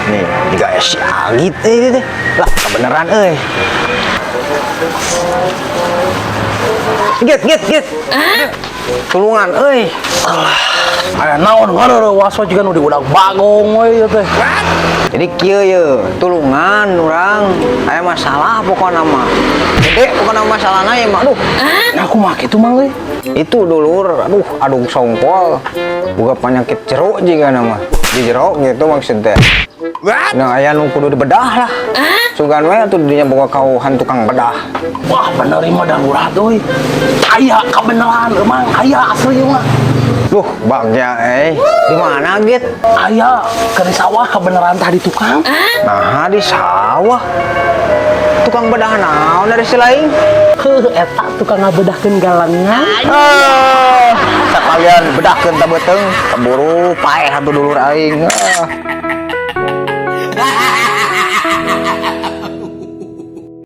Nih, juga si Agit eh teh. Lah, kebenaran euy. Git, git, git. Tulungan euy. Aya naon waso juga nu diudag bagong we ieu teh. Jadi kieu ye, tulungan urang aya masalah pokokna mah. Gede pokokna masalahna ya mah. Aduh, Nah, kumaha kitu, Mang, euy? Itu dulur, aduh, adung songkol. Boga penyakit jero juga nama. Di jero gitu maksudnya. Nah, aya nu kudu dibedah lah. Sugan we atuh dinya boga kauhan tukang bedah. Wah, bener ieu mah darurat euy. Aya kabeneran emang, aya asli ieu mah. Duh, bagja eh. Di mana, Git? Aya ke di sawah kabeneran tadi tukang. Nah, di sawah. Tukang bedah naon dari si lain? Heuh, eta tukang ngabedahkeun galengan. Ah, sekalian bedahkeun ta beuteung, keburu paeh atuh dulur aing. Ah.